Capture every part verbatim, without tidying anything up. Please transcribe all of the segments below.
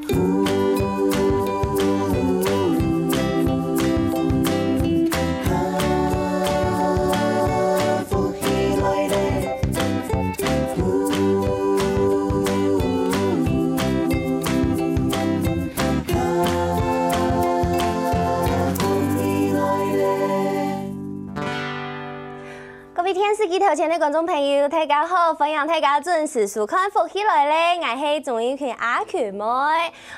各位電視機頭前个觀眾朋友，大家好！歡迎大家準時收看《福氣來了》，𠊎係鍾玉萍阿群妹。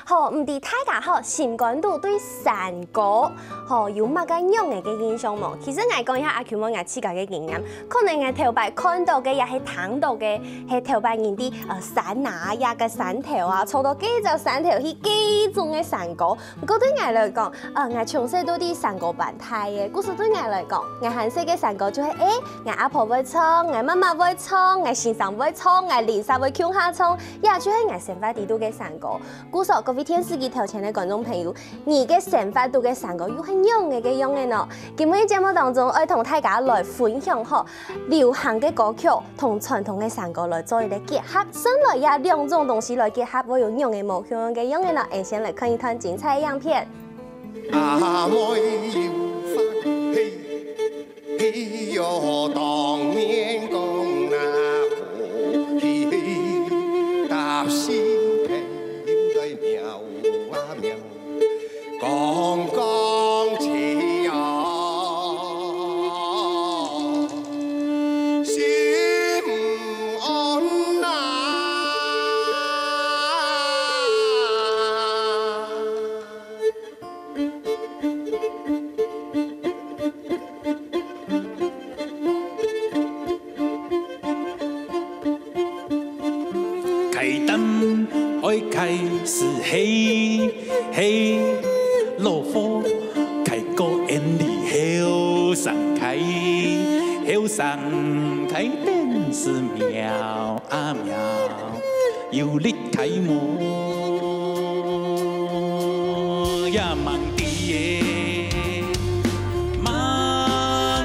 好，毋知大家好，心肝肚對山歌，好，有麼个樣仔个印象無？其實𠊎講一下阿群妹𠊎自家个經驗，可能𠊎頭擺看到个也係聽到个，係頭擺人在，呃，山啊，也个山頭啊，坐到該隻山頭去該種个山歌。 毋過對𠊎來講，呃，𠊎從細都在山歌班大个，故所對𠊎來講，𠊎還細个山歌就係，欸，𠊎阿婆會唱，𠊎媽媽會唱，𠊎先生會唱，𠊎鄰舍會共下唱，也就係𠊎生活裡肚个山歌。故所各位電視機頭前个觀眾朋友，你个生活肚个山歌又係仰仔个樣仔呢？今晡日節目當中，愛同大家來分享吼， 流行个歌曲同傳統个山歌來做一個結合，順來這兩種東西來結合，會有仰仔無共樣个樣仔呢？𠊎先來看一段精彩个影片。阿妹有發嘿，嘿喲，當面講那嘿嘿，搭心朋友來喵啊喵。 講講情哦，心安啊。 開擔愛開始嘿，嘿，老虎開過園裡後生開，後生開等是喵啊喵。 有力開無，也吂知欸，麼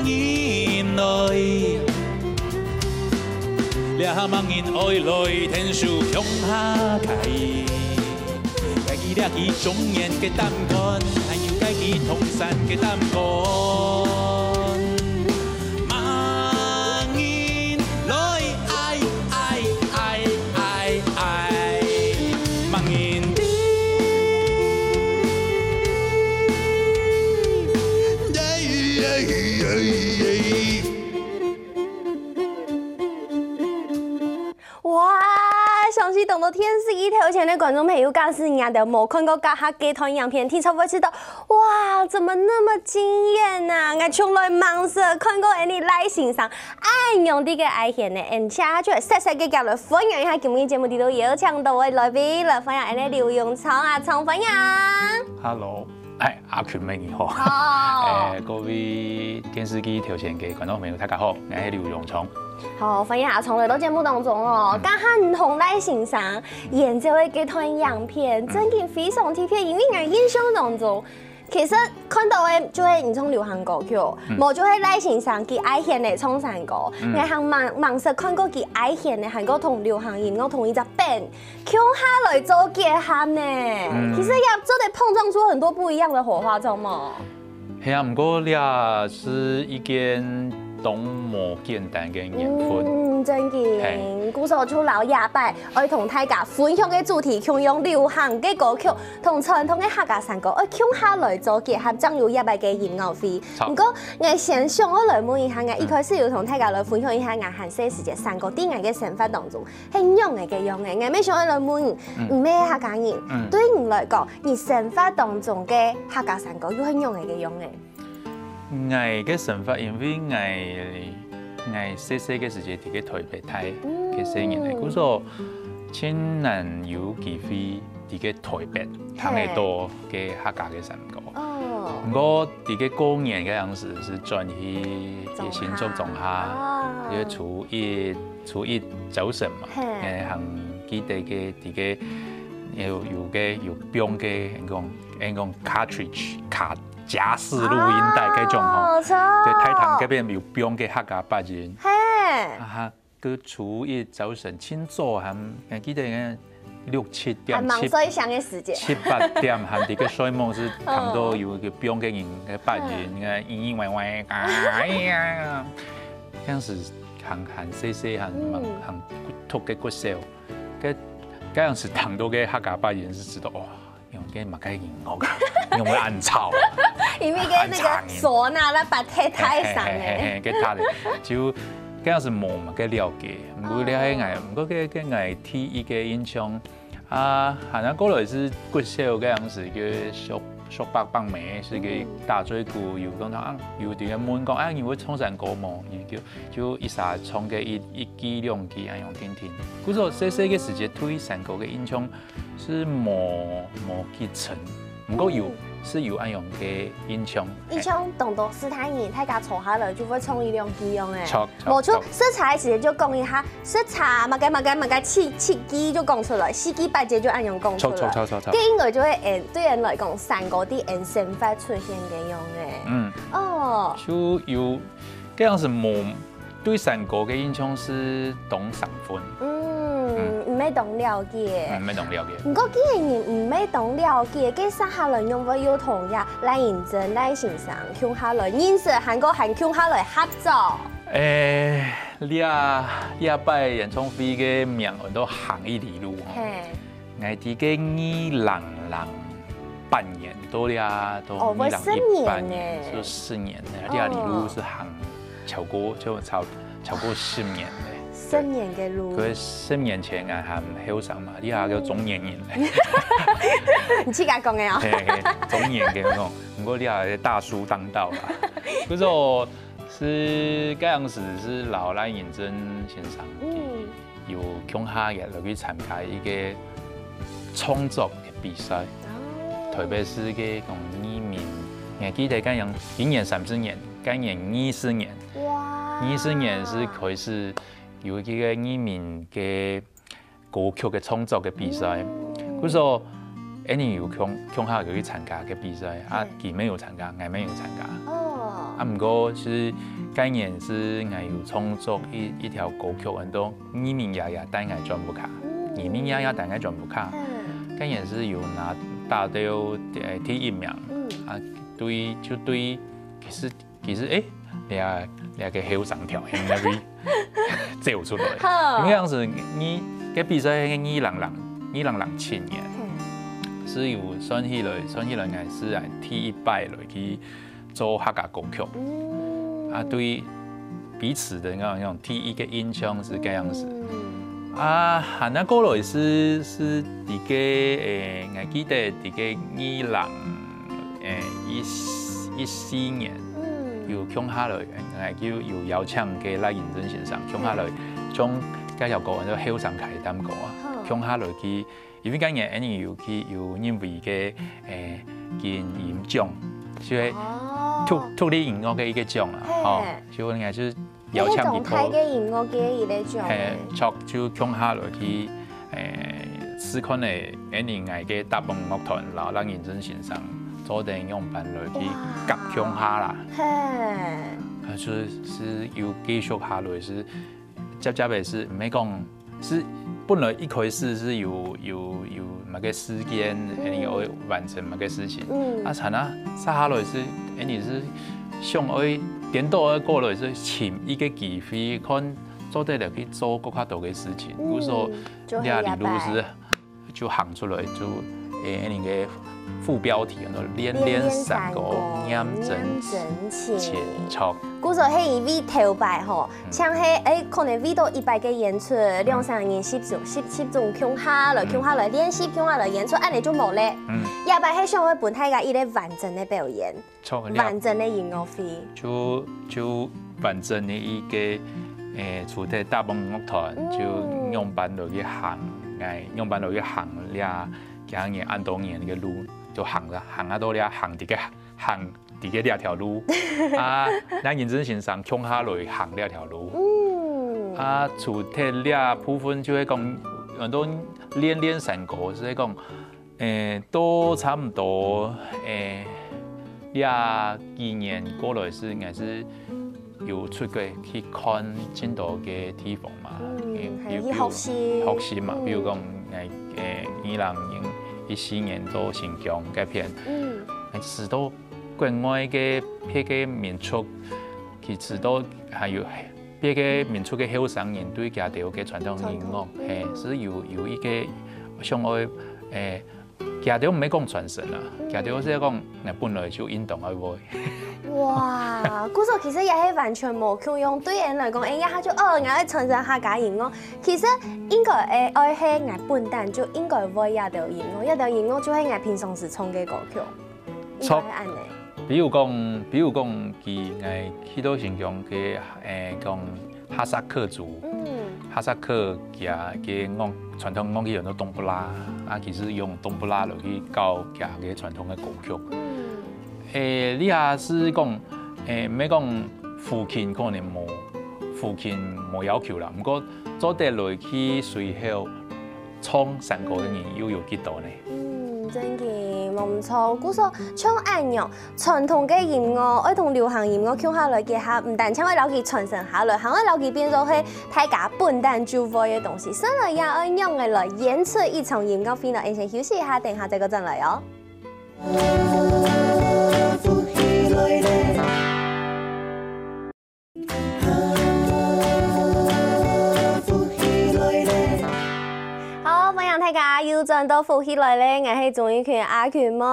人來？這下麼人愛來𢯭手共下開？家己掠起中原个擔竿，還有家己通山个擔竿。 麼人來？哎，哎，哎，哎，哎，麼人知？哇，相信當多電視機頭前个觀眾朋友，假使你兜無看過這下這段影片，定著會覺得，哇，怎麼那麼驚豔啊？𠊎從來吂識看過恁呢賴先生恁樣个个哀怨呢。恁接下來就來煞煞遽遽來歡迎一下今晡日節目裡肚邀請到个來賓，來歡迎恁呢劉永昌啊，昌，歡迎。Hello。 哎，阿群妹你好。好。哎，各位電視機頭前个觀眾朋友，大家好，𠊎係劉永昌。好，歡迎阿昌來到節目當中哦。嗯。剛剛你同賴先生演奏个這段影片，嗯。真个非常特別，因為𠊎印象當中，其實看到个就係你唱流行歌曲，嗯。無就係賴先生佢哀怨个唱山歌，嗯。𠊎還吂，吂識看過佢哀怨个，還過同流行音樂同一隻band 共下來做結合呢。嗯。其實也做得碰撞出很多不一樣的火花，知無？係啊，毋過這係一件當無簡單个緣分。嗯，真个。嘿。故所就摎這擺愛同大家分享个主題，共樣流行个歌曲同傳統个客家山歌，愛共下來做結合，正有這擺个音樂會。著。毋過，𠊎先想愛來問一下，𠊎一開始有同大家來分享一下𠊎還細時節山歌在𠊎个生活當中 係仰仔个樣仔。𠊎乜想愛來問你，嗯。你乜係客家人，嗯。對你來講，你生活當中个客家山歌又係仰仔个樣仔？𠊎个生活，因為𠊎，𠊎細細个時節在个台北大，嗯。个細人仔，故所盡難有機會在个台北聽得到个客家个山歌。哦。毋過在个過年个當時係轉去个新竹庄下，庄下。啊。因為初一 初一朝晨嘛，嘿。誒，還記得个，在个有，有个，有放个，應講，應講cartridge，卡，夾式錄音帶該種吼。哦，著。在大堂該片有放个客家八音。嘿。啊哈，个初一朝晨，盡早還，還記得个，六七點，還蠻睡醒个時間。七八點，還在該睡夢，係聽到有一個別个人个聲音，嗯。咿咿喂喂，哎呀，該樣係還還細細，還蠻嗯。還獨个國小，該該樣係聽到个客家話，人係知道哇，用个麼个音樂啊，用个恁吵。因為个那個嗩吶，那把太大聲嘿嘿嘿，个大个，就該樣係無麼个了解。毋過了解𠊎，毋過个个𠊎第一个印象。 啊，還過來係國小該樣時个小小伯伯姆，係个打嘴鼓，有講到啊，有在該問講，啊，你會唱山歌無？你就就一下唱个一一句兩句恁樣聽聽。故所細細个時節對山歌个印象係無無幾深，毋過有係有恁樣个印象。以前當多係大人，大家坐下來就會唱一兩句樣誒。著著無就著。食茶个時間就講一下， 食茶，麼个麼个麼个七七句就講出來，四句八句就恁樣講出來。著著著著著。該應該就會，誒，對𠊎來講，山歌在𠊎生活出現个樣誒。嗯。哦。就有，該樣係無，對山歌个印象係當生份。嗯，毋係當了解。嗯，毋係當了解。毋過既然你毋係當了解，該接下來仰會有同這賴英珍賴先生共下來認識，還過還共下來合作？誒， 這這擺演唱會个名安到行一里路吼。嘿。𠊎在个二零零八年到這到哦，二零一八年，會十年呢。就十年了。哦。這里路係行超過就超超過十年了。十年个路。佢十年前𠊎還後生嘛，這下叫中年人了。你自家講个哦。嘿嘿，中年个講，毋過這下大叔當道啦。不過 係該樣時係摎賴英珍先生，嗯。有共下也落去參加一個創作个比賽，哦。特別係个講移民，𠊎記得該樣，今年三十年，該年二十年，哇。二十年係開始有一個移民个 歌曲个創作个比賽。嗯。故所，𠊎有共共下有去參加个比賽，啊，嗯。佢乜有參加，𠊎乜有參加。哦。啊，毋過係該年係𠊎有創作一一條歌曲，安到移民爺爺帶𠊎轉屋下。嗯。移民爺爺帶𠊎轉屋下。嗯。該年係有拿打到，呃，第一名。嗯。啊，對，就對，其實 其實，誒，這這個後生條件那位走出來。好。因為當時你，該比賽係二零零，二零零七年，嗯。係有算起來，算起來應該係第一擺來去做客家歌曲。嗯。啊，對彼此的那種，那種第一個印象是這樣子。嗯。啊，還過來係，係在該，誒，𠊎記得在該二零 誒，一一四年，嗯。有共下來，𠊎就有邀請个賴英珍先生共下來，嗯。將該條歌安到後生開擔歌啊，好。共下來去，因為該年𠊎有去有入圍个，誒，金音獎，就係哦。獨獨立音樂个一個獎啊，嘿。吼，就應該係 邀請佢過。這個當大个音樂个一個獎。嘿，就就共下來去，誒，試看誒，𠊎个搭幫樂團摎賴英珍先生做得仰般來去夾共下啦。哇。嘿。啊，就係有繼續下來，係接接个係，毋係講 係本來一開始係有有有麼个時間，嗯。你愛完成麼个事情。嗯。啊，像啊，接下來係，誒，你係想愛顛倒愛過來係尋一個機會，看做得了去做更加多个事情。嗯，故所，就係這條路係，就行出來，就，誒，你个副標題叫做「練練山歌，練練山歌，念真念真情。」情。著。故所係因為頭擺吼， 像係，誒，可能為著一擺个演出，兩三個人集中，集集中共下來，嗯。共下來練習，共下來演出，恁呢就無咧。嗯。這擺係想愛分大家一個完整个表演，著，你也完整个音樂會。就就完整个一個，誒，除忒搭幫樂團，嗯。就仰般落去行，誒，仰般落去行這幾年恁多年个路，就行了，行啊到這行這个行 在个這條路。啊，𠊎認真先生共下來行這條路。嗯。啊，除忒這部分就係講，很多練練山歌，就係講，誒，都差不多，誒，這幾年過來係，應該係有出國去看盡多个地方嘛。嗯，誒，還有去學習。學習嘛，嗯。比如講，誒，二零一四年到新疆該片，嗯，誒，知道國外个別个民族，佢知道還有別个民族个後生人對佢兜个傳統音樂，傳統，係，嗯。係有有一個想愛，誒，佢兜毋係講傳承啊，嗯。佢兜係講，𠊎本來就應當愛會。哇，故所其實也係完全無共樣。對𠊎來講，哎呀，佢就哦，𠊎愛傳承客家音樂。其實應該愛愛係𠊎本旦就應該會這兜音樂，這兜音樂就係𠊎平常時唱个歌曲，應該係恁呢。比如講，比如講，佢𠊎去到新疆个，誒，講哈薩克族，嗯。哈薩克佢个樂傳統樂器叫做冬不拉，啊，其實用冬不拉落去教佢个傳統个歌曲。嗯。誒，你也係講，誒，毋係講附近可能無，附近無要求啦，毋過做得來去隨後唱山歌个人又有幾多呢？嗯，真个，無毋著。故所像恁樣，傳統个音樂愛同流行音樂共下來結合，毋單淨愛摎佢傳承下來，還愛摎佢變做係大家本旦就會个東西。所以也愛仰仔來演出一場音樂會呢？𠊎先休息一下，等下再過轉來哦。 好，歡迎大家又轉到福氣來了，𠊎係鍾意群阿群妹。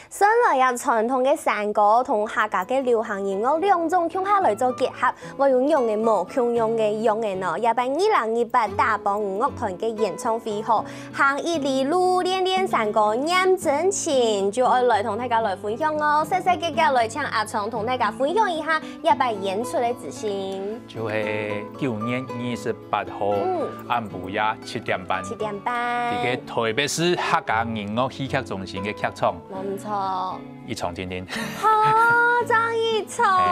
先來啊，傳統个山歌同客家个流行音樂兩種共下來做結合，會有仰仔無共樣个樣仔呢？這擺二零一八打幫五樂團个演唱會吼，行一里路，練練山歌，念真情，就愛來同大家來分享哦。細細格格來請阿昌同大家分享一下這擺演出个資訊。 就係九月二十八號，嗯。暗晡夜七點半，七點半。在該台北市客家音樂戲劇中心个劇場，無毋著。一場定定。好，正一場，嘿，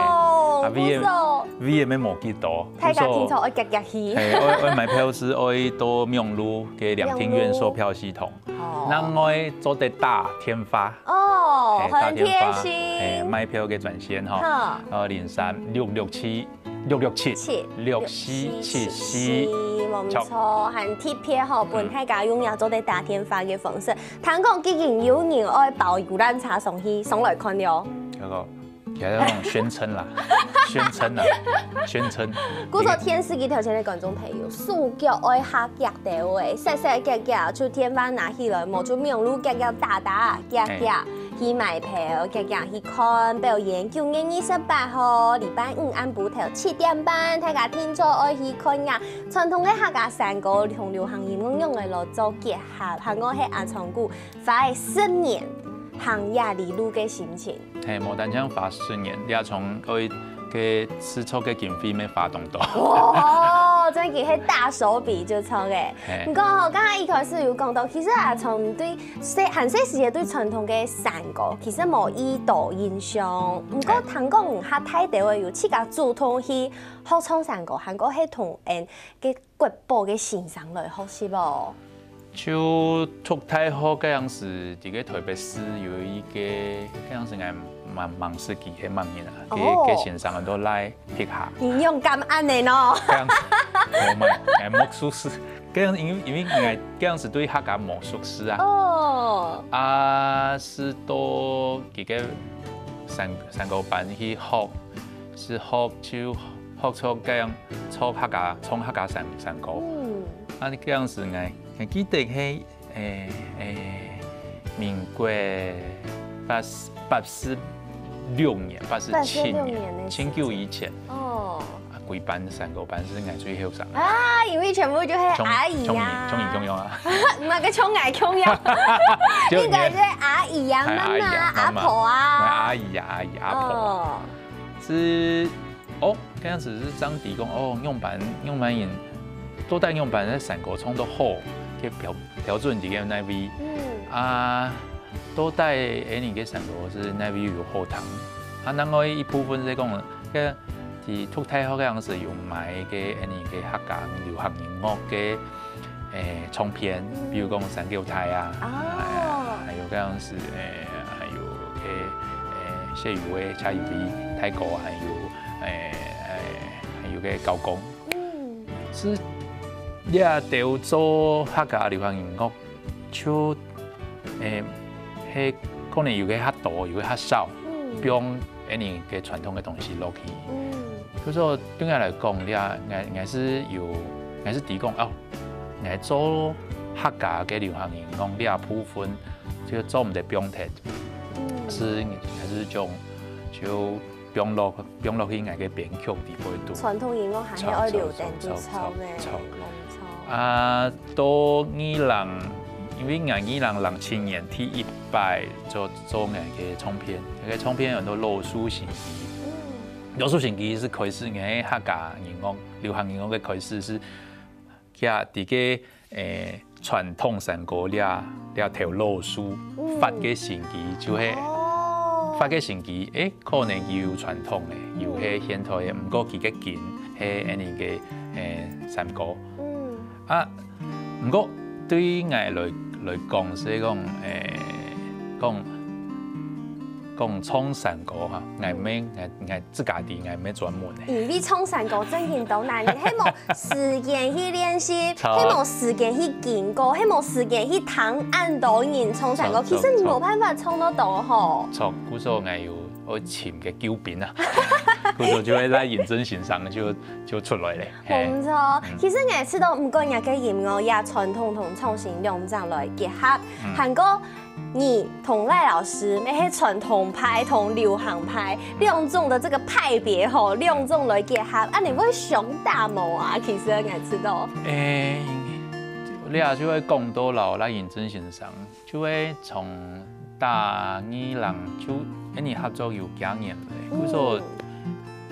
啊，位个，不錯。位个也無幾多，大家聽說愛遽遽去。嘿，愛，愛買票係愛到網路个兩廳院售票系統，哦。另外做得打電話，哦，嘿，打電話，很貼心。嘿，買票个專線吼，好。呃，零三六六七 六六七，七，六四七四。無毋著，還特別吼，嗯。分大家用也做得打電話个方式。聽講既經有人愛包遊覽車上去，上來看了。那個，也係那種宣稱啦，宣稱啦，宣稱。故所電視機頭前个觀眾朋友，手腳愛較遽兜仔，細細遽遽就電話拿起來，無就網路遽遽打打，遽遽。嘿。 去買票，遽遽去看表演。九月二十八號，禮拜五暗晡頭七點半，大家定著愛去看啊！傳統个客家山歌同流行音樂仰仔來做結合，還過係阿昌哥花了十年行這里路个心情。嘿，無單淨花十年，這種愛个製作个經費乜花當多。哦，真个係大手筆就著个。嘿。毋過吼，剛剛一開始有講到，其實阿昌對 細，還細時節對傳統个山歌其實無幾多印象，毋過聽講你較大兜仔有自家主動去學唱山歌，還過係同𠊎个國寶个先生來學習哦。就讀大學該央時，在該台北市有一個，該央時𠊎吂，吂識佢係麼人啊，哦。該，該先生安到賴 皮下。你勇敢恁仔喏。該央時，無嘛，哎，魔術師，該央，因為，因為𠊎該央時對客家無熟識啊。哦。啊，係到佢个山，山歌班去學，係學就學著該央，唱客家，唱客家山，山歌。嗯。啊，該央時𠊎，𠊎記得係 誒，誒，民國八十，八十六年，八十七年，八十六年个時間。真久以前。哦。啊，歸班，山歌班係𠊎最後生个。啊，因為全部就係阿姨啊。像，像你，像你共樣啊。毋係，該像𠊎共樣。就你，應該係阿姨啊，哎，阿姨啊，媽媽，阿婆啊。哎，阿姨啊，阿姨，阿婆。哦。係 哦，該央時係正知講，哦，仰般，仰般人，到底仰般个山歌唱到好，个標，標準在該哪位。嗯。啊，到底𠊎俚个山歌係哪位有好聽？啊，另外一部分係講，該，佢讀大學个央時有買个𠊎俚个客家流行音樂个 誒，唱片，嗯。比如講山狗大啊，哦。誒，還有該央時，誒，還有，誒，誒，謝宇威、蔡宇威、嗯。大哥，還有，誒，誒，還有該高工。嗯。係這兜做客家流行音樂就，誒，係可能有个較多，有个較少，嗯放恁呢个傳統个東西落去。嗯所以說對𠊎來講，這𠊎𠊎係有，𠊎係知講哦，𠊎做客家个流行音樂這部分，就做毋得放忒，嗯，係還係將就放落放落去𠊎个編曲裡背肚。傳統音樂還係愛留等就唱誒，唱唱無錯。啊，到二零，因為𠊎二零零七年第一擺做做𠊎个唱片，該个唱片有很多老樹新枝，嗯老樹新枝係開始𠊎客家音樂、流行音樂个開始係，佢在个誒傳統山歌這這條老樹發个新枝，就係哦發个新枝，誒，可能佢有傳統个，有係現代个，毋過佢个根係恁呢个誒山歌。嗯啊，毋過對𠊎來來講係講，誒，講講唱山歌哈，𠊎毋係𠊎𠊎自家知，𠊎毋係專門个。因為唱山歌正經當難，你係無時間去練習，著係無時間去經過，係無時間去聽恁多人唱山歌，著其實你無辦法唱到當好。著，故所𠊎有愛尋个救兵啊，故所就會來認真欣賞就就出來了。無錯，其實𠊎知道，毋管人个音樂也傳統同創新兩種來結合，還過你同賴老師，乜係傳統派同流行派兩種的這個派別吼，兩種來結合，啊，你會想打無啊？其實𠊎知道，誒，你啊就會講到老賴認真欣賞，就會從大二零就跟你合作有幾年了，故所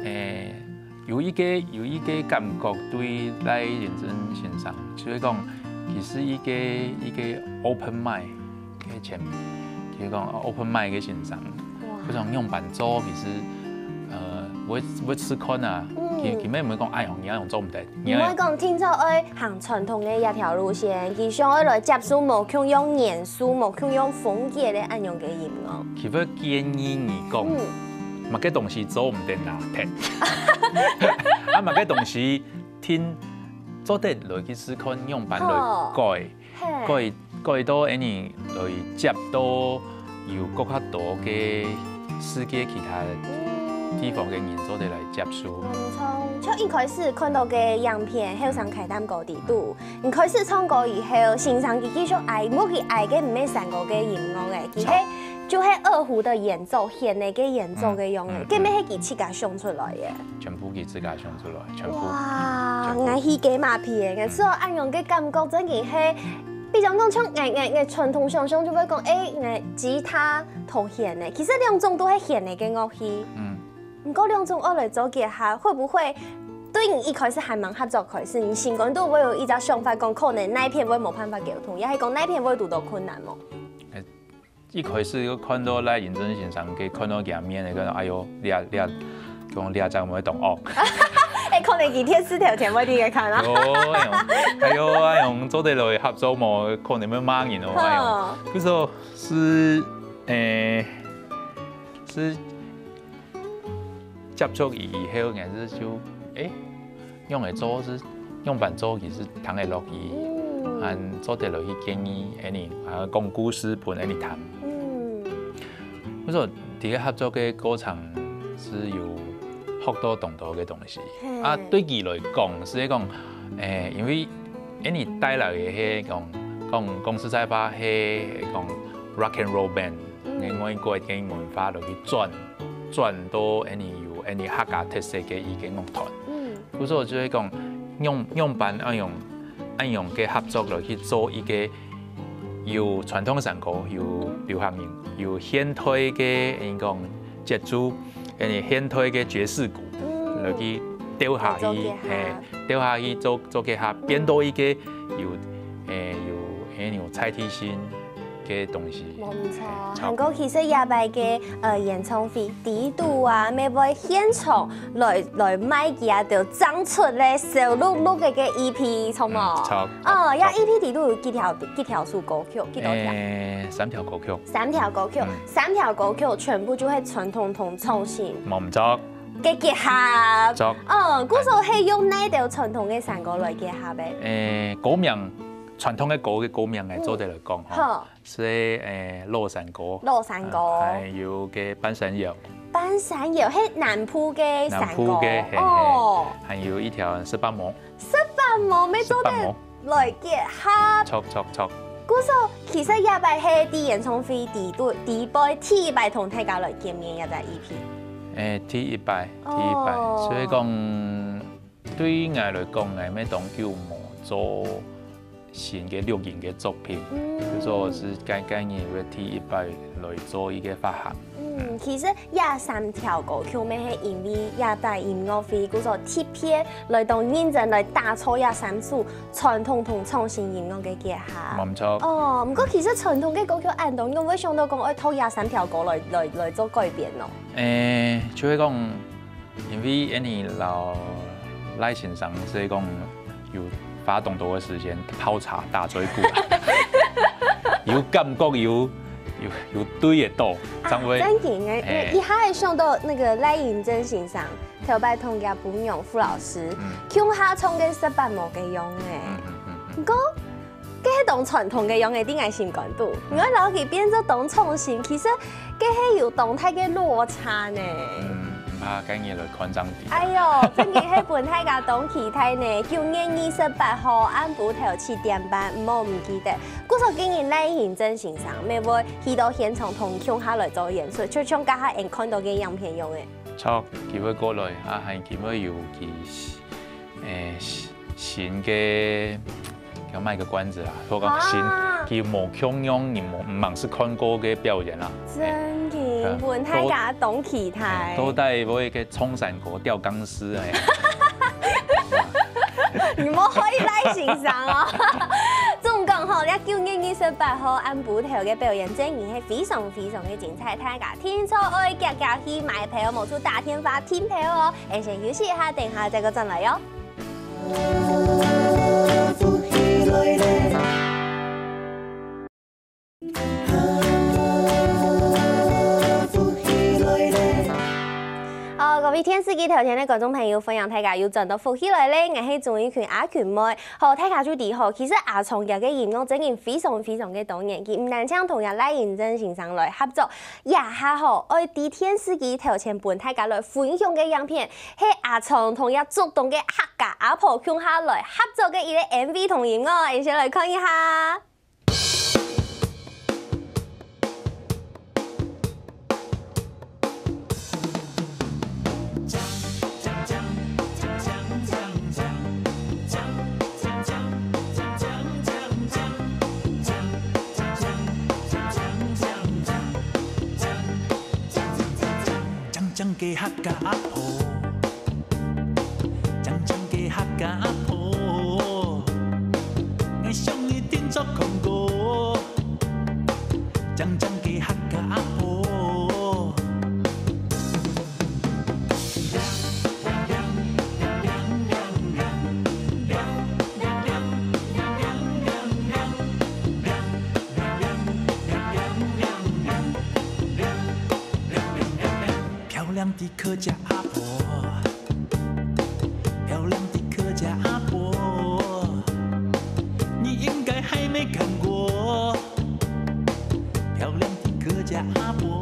誒。有一个有一个感覺對賴認真先生，就係講，佢係一个一个 open mind 个前輩，佢講 open mind 个先生，佢講用板做其實，呃，會會試看啊，佢佢乜毋會講，哎喲，你愛用做毋得，你愛講聽說愛行傳統个一條路線，佢想愛來接受無共樣元素、無共樣風格个恁樣个音樂。佢會建議你講。麼个東西做毋得拿忒，啊麼个東西聽做得來去試看樣板來改，改改到恁呢來接到有更加多个世界其他地方个人做得來接受。從從一開始看到个影片，後生開擔高低度，你開始唱歌以後，先生佢繼續愛，無佢愛个毋係山歌个音樂誒，佢係。 就係二胡的演奏，弦个个演奏个樣誒，根本係佢自家想出來个。全部佢自家想出來，全部。哇，𠊎起雞嫲皮誒，𠊎試著恁樣个感覺，真个係，比如講像𠊎𠊎𠊎傳統想像就會講，誒，𠊎吉他同弦誒，其實兩種都係弦个个樂器。嗯。毋過兩種愛來做結合，會不會對你一開始還吂合作開始，你心肝肚會有一隻想法講，可能哪片會無辦法溝通，也係講哪片會堵到困難無？ 一開始就看到賴英正先生，佢看到佢面，佢講：「哎喲，這這，講這隻會當惡。」誒，可能佢電視頭前會在該看啊。哦，哎喲，哎喲，哎喲，做得來合作無？可能會罵人哦，哎喲。嗯，就說是，誒，是接觸以後，還是就，誒， 樣會做係，樣般做其實聽會落去，嗯還做得落去建議恁呢，啊講故事分恁呢聽。嗯，所以說，在該合作个過程係有學到當多个東西。嘿啊，對佢來講係講，誒，因為恁呢帶來个係講講講實在話係講 rock and roll band，嗯个外國个文化落去轉轉到恁呢有恁呢客家特色个一个樂團。嗯，故所就係講，樣樣般恁樣恁樣个合作落去做一个有傳統个山歌，有流行音，有現代个，恁講節奏，恁呢現代个爵士鼓，嗯落去鬥下去，做結合嘿，鬥下去做做結合，變到一个有，誒，有很有在地性个東西。無毋錯。嘿還過其實這擺个呃演唱會底肚啊，乜會現場來來賣佢兜正出个燒錄錄个个E P，著無？嗯，著哦，著這E P底肚有幾條幾條首歌曲，幾多條？誒，三條歌曲。三條歌曲嗯，三條歌曲全部就係傳統同創新無毋著，个結合。著。嗯，故所係用哪兜傳統个山歌來結合个？誒，歌名傳統个歌个歌名來做得來講吼，係誒老山歌，老山歌，還有个半山腰，半山腰係南部个山歌，南部个，嘿嘿，哦，還有一條十八摸，十八摸，乜做得來結合，著著著，故所其實這擺係在演唱會底肚底背第一擺同大家來見面，這隻EP，誒，第一擺，第一擺，所以講。 對𠊎來講，𠊎乜當久無做新个錄音个作品，所以係該該年个第一擺來做一個發行。嗯，其實這三條歌曲乜係因為這擺音樂會，故所特別來當認真來打造這三首傳統同創新音樂个結合。無錯。哦，毋過其實傳統个歌曲恁多，你會想到講愛擇這三條歌來來來做改編哦？誒，就係講。 因為恁呢摎賴先生係講有花當多个時間泡茶打嘴鼓啊，有感覺有有有對得到，正會。正經誒，一下會想到那個賴英正先生，頭擺同佢餔娘傅老師共下唱个十八摸个樣誒。毋過 該係當傳統个樣仔，在𠊎心肝肚，你愛摎佢變做當創新，其實該係有當大个落差呢。嗯，毋怕，該日來看正知。哎喲，正經係分大家當期待呢！九月二十八號暗晡頭七點半，毋好毋記得。故所今日賴英正先生乜會去到現場同共下來做演出，就像頭下𠊎看到个影片樣仔。著，佢會過來，啊，還佢會有佢 誒，新个，叫賣個關子啦，我講新，佢無共樣，你無毋係看過个表演啦。正經，分大家當期待。到底會个唱山歌吊鋼絲誒。你們可以賴先生哦。總講吼，這九月二十八號暗晡頭个表演，正經係非常非常个精彩，大家定著愛遽遽去買票，無就打電話訂票哦。 𠊎先休息一下，等一下再過轉來喲。哦，各位電視機頭前个觀眾朋友，歡迎大家又轉到福氣來了，𠊎係鍾意群阿群妹。好，大家就知吼，其實阿昌佢个音樂正經非常非常个多元，佢毋單淨同這賴英正先生來合作，這下吼，愛在電視機頭前分大家來分享个影片， 係阿昌同這竹東个客家阿婆共下來合作个一個MV同音樂，𠊎先來看一下。 鏘鏘个客家阿婆，鏘鏘个客家阿婆，𠊎想你定著看過。鏘鏘个客家阿婆。 漂亮的客家阿婆，漂亮的客家阿婆，你應該還沒看過。漂亮的客家阿婆，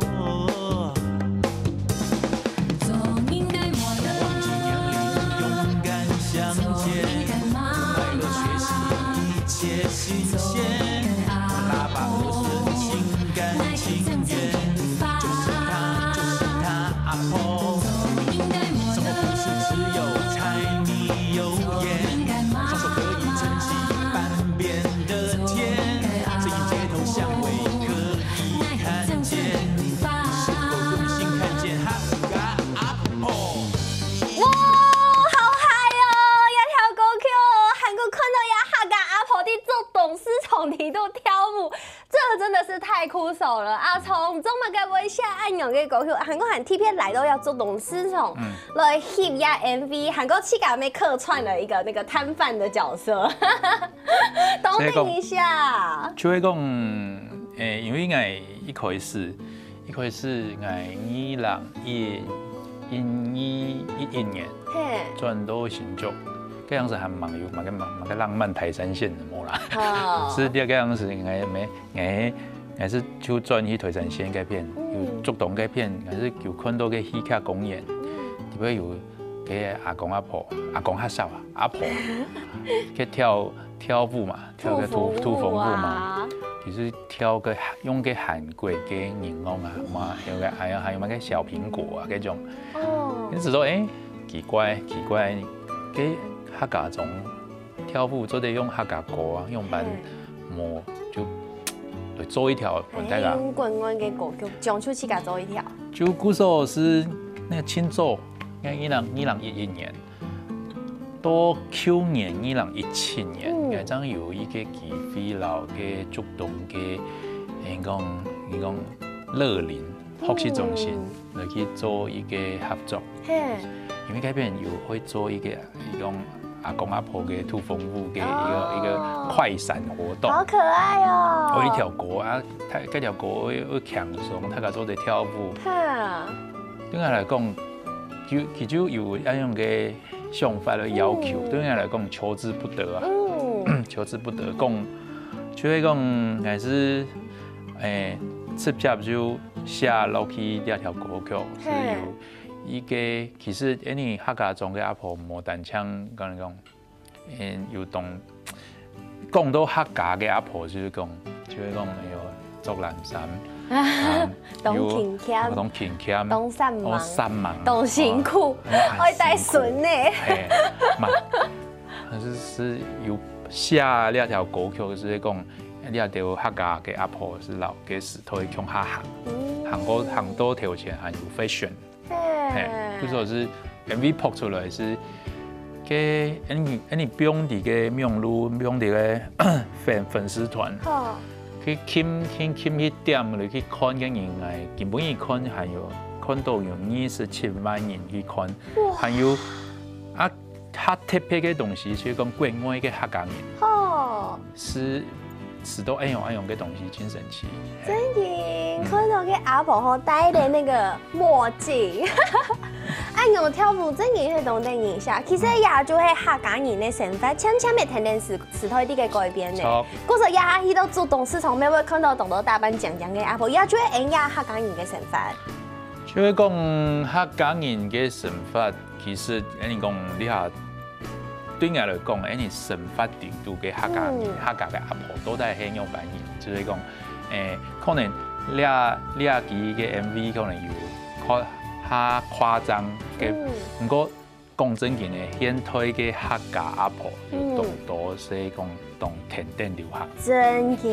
哇，好嗨哦！這條歌曲哦，還過看到這客家阿婆在竹東市場裡肚跳舞，這真的是太酷手了！阿昌，你做麼个會寫恁樣个歌曲，還過還特別來到這竹東市場來翕這MV，還過自家乜客串了一個那個攤販的角色，等一下，就係講，誒，因為𠊎一開始，一開始𠊎二零一一年轉到新竹，該樣時還吂有麼个麼个浪漫台三線个無啦。哦。係這个樣時，𠊎乜𠊎𠊎係就轉去台三線該片，嗯。有竹東該片，𠊎係有看到个戲劇公園，嗯。裡背有个阿公阿婆，阿公較少啊，阿婆，去跳跳舞嘛，跳个土土風舞嘛。土風舞啊。其實跳个用个韓國个音樂啊，嘛有个還有還有麼个小蘋果啊，該種。哦。你知道，欸，奇怪奇怪，个客家庄 跳舞做得用客家歌啊，用版嘿。無就來做一條分大家。欸，用國語个歌曲，將就自家做一條。就故所係該盡早，該二零二零一一年，到舊年二零一七年，嗯。𠊎正有一个機會，摎个竹東个，應講應講樂齡學習中心嗯。來去做一个合作。嘿。因為該片有會做一个 用阿公阿婆个土風舞个一个哦。一个快閃活動。好可愛哦。有一條歌啊，佢該條歌會會輕鬆，大家做得跳舞。哈。對𠊎來講，就佢就有恁樣个想法个要求，嗯。對𠊎來講求之不得啊。嗯。求之不得，講就係講，還係欸，直接就寫落去這條歌曲，係有一个其實，因為客家庄个阿婆無單淨講講，嗯，有當講到客家个阿婆，就係講，就係講有著藍衫，啊，當勤儉，當勤儉，當煞猛，當煞猛，當辛苦，哦，愛帶孫呢。嘿，嘛，但是係有寫這條歌曲，就係講，這條客家个阿婆係摎个時代共下行，嗯。行過行到頭前還有fashion。 嘿，故所係MV拍出來係，該恁恁放在个網路，放在个粉粉絲團，好。去撳撳撳去點落去看个人來，根本一看還有看到有二十七萬人去看，哇。還有啊，較特別个東西，就係講國外个客家人。好。 係，係到恁樣恁樣个東西，真神奇。真个，看到个阿婆吼戴个那個墨鏡，恁樣跳舞真个係當得人惜。其實也就係客家人个生活，漸漸个天天時時代个改變呢。著。故所也下去到竹東市場，乜會看到當多打扮靚靚个阿婆，也就係恁樣客家人个生活。就係講客家人个生活，其實，恁樣講，你下 對𠊎來講，恁樣生活在地个客家人，嗯。客家个阿婆到底係仰般人？就係講，欸，可能這這期个MV可能有較較誇張个，嗯。毋過講正經个，現代个客家阿婆有當多係講當天天流行。真个，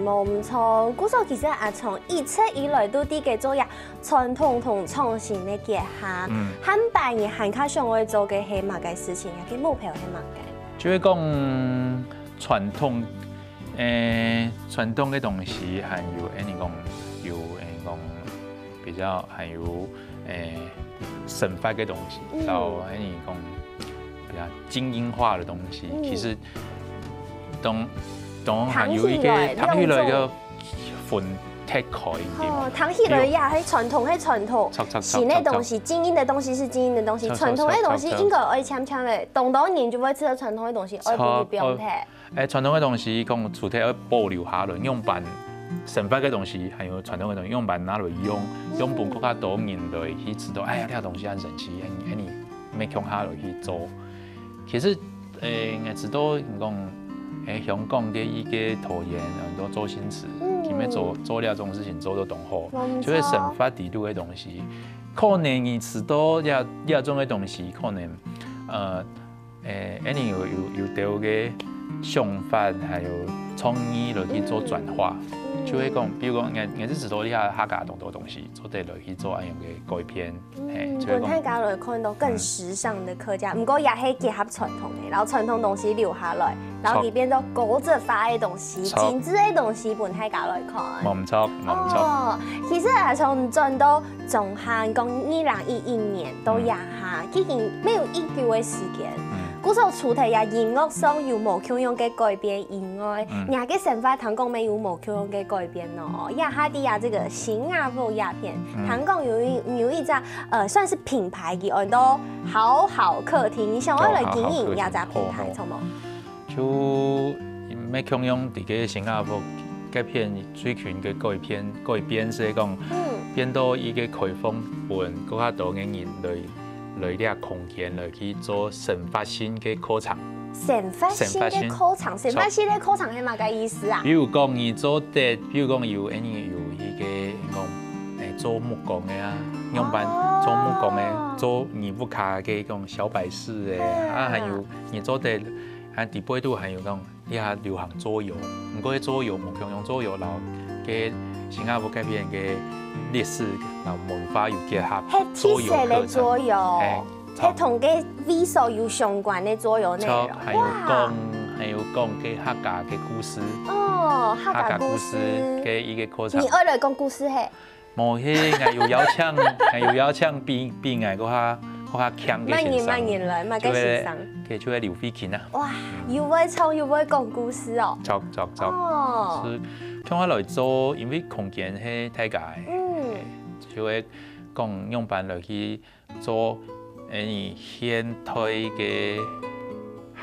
無毋著。故所其實阿聰一直以來都在該做呀， 傳統同創新个結合，嗯。下擺你還較想愛做个係麼个事情，也个目標係麼个？就係講傳統，欸，傳統个東西，還有，欸，你講有，欸，你講比較還有，欸，生活个東西，嗯。到，欸，你講比較精英化个東西，嗯。其實當當還有一个，聽起來，聽起來一个 分拆開，對無？哦，聽起來也係傳統，係傳統。著，著，著，新个東西，著，著。精英个東西係精英个東西，著，著，傳統个東西應該愛漸漸个，當多人就會知道傳統个東西，著，愛分佢放忒。欸，傳統个東西講，除忒愛保留下來，仰般生活个東西，還有傳統个東西，仰般拿來用，用分更加多人來去知道，哎呀，這个東西很神奇，很，很，愛共下來去做。其實 欸，𠊎知道你講，欸，香港个一个導演，很多周星馳，嗯。佢乜做做這種事情做到當好，無毋著。就係生活在地个東西。可能你知道這這種个東西，可能，呃，欸，恁樣有有有兜个想法，還有創意落去做轉化，嗯。就係講，比如講，𠊎𠊎係知道這下客家當多東西，做得落去做恁樣个改編。 嘿，嗯，就係講分大家來看到更時尚个客家，毋過也係結合傳統个，然後傳統東西留下來，然後佢變做高質化个東西、精緻个東西分大家來看。無毋著，無毋著。哦，其實啊，從轉到中漢，講二零一一年到這下，已經無有幾久个時間。嗯。故所除忒這音樂上有無共樣个改變以外，嗯。你个生活聽講乜有無共樣个改變咯？這下在這个新加坡這片，嗯。聽講有一，有一隻，呃，算是品牌，佢安到好好客廳，你想愛來經營這隻品牌，好，好客廳。好，好。著無？就乜共樣在个新加坡該片最近个改變，改變係講，嗯。變到一个開放分更加多个人來 來這空間來去做生活性个課程。生活性个課程，生活性。生活性个課程係麼个意思啊？比如講你做得，比如講有，哎，你有一个講，哎，做木工个啊，樣般哦。做木工个，做你屋下个講小擺飾个，嗯。啊，還有你做得，啊，底背肚還有講 這下流行桌遊，毋過該桌遊無共樣，桌遊摎該新加坡該片个歷史摎文化有結合，係特色个桌遊，桌遊課程。嘿，係同該位所有相關个桌遊內容。著，還有講，哇。還有講該客家个故事。哦，客家故事。客家故事个一个課程。你愛來講故事嘿？ 無，係，𠊎有邀請，𠊎有邀請比，比𠊎較較強个先生。麼人，麼人來，麼个先生？就係，就係劉慧琴啊。哇，又會唱又會講故事哦。著，著，著。哦。係，共下來做，因為空間係大家个，嗯。就會講樣般來去 做，誒，現代个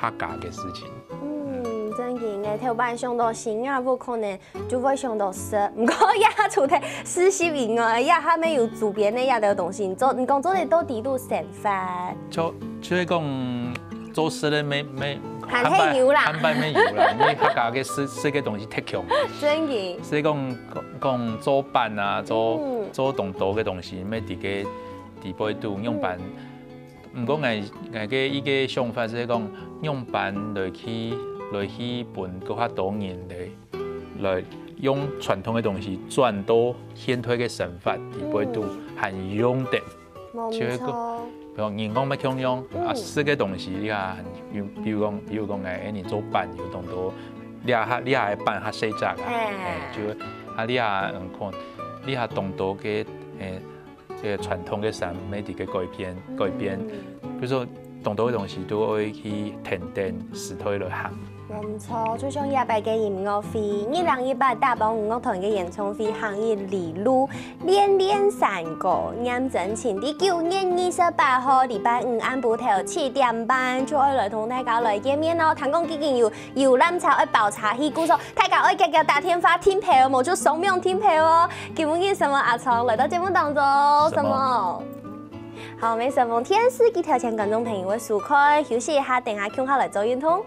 客家个事情。嗯，正經个，頭擺想到新加坡可能就會想到食，毋過這下除忒食以外，這下乜有周邊个這兜東西，你做，你講做得到底肚生活。就，就係講做食个乜，乜，還係有啦。還擺，還擺乜有啦，因為客家个食，食个東西忒強。正經。所以講，講，講做粄啊，做，嗯。做當多个東西，乜在該 底背肚樣般。嗯。毋過𠊎，𠊎个一个想法係講，樣般來去，來去分更加多人來，來用傳統个東西轉到現代个生活底背肚，嗯。還用得。無毋著。就係講，比如人講乜共樣，啊，嗯。食个東西，你看，比如，比如講，比如講，誒，你做粄有當多，你下，你下个粄較細隻啊，嘿。誒，就，啊，你下，嗯，看，你下當多个，誒， 這个傳統个產業个改變，改變。嗯。比如說，當多个東西都愛去跈等時代來行。無毋著，就像這擺个音樂會，二零一八大埔女樂團个演唱會行一哩路，練練山歌，認真情。在九月二十八號，禮拜五暗晡頭七點半，就愛來同大家來見面哦。聽講已經有 遊覽車愛包車去，故所大家愛遽遽打電話訂票，無就上網訂票哦。今晡日承蒙阿昌來到節目當中，承蒙。承蒙。好，乜承蒙電視機頭前觀眾朋友个收看，休息一下，等下共下來做運動。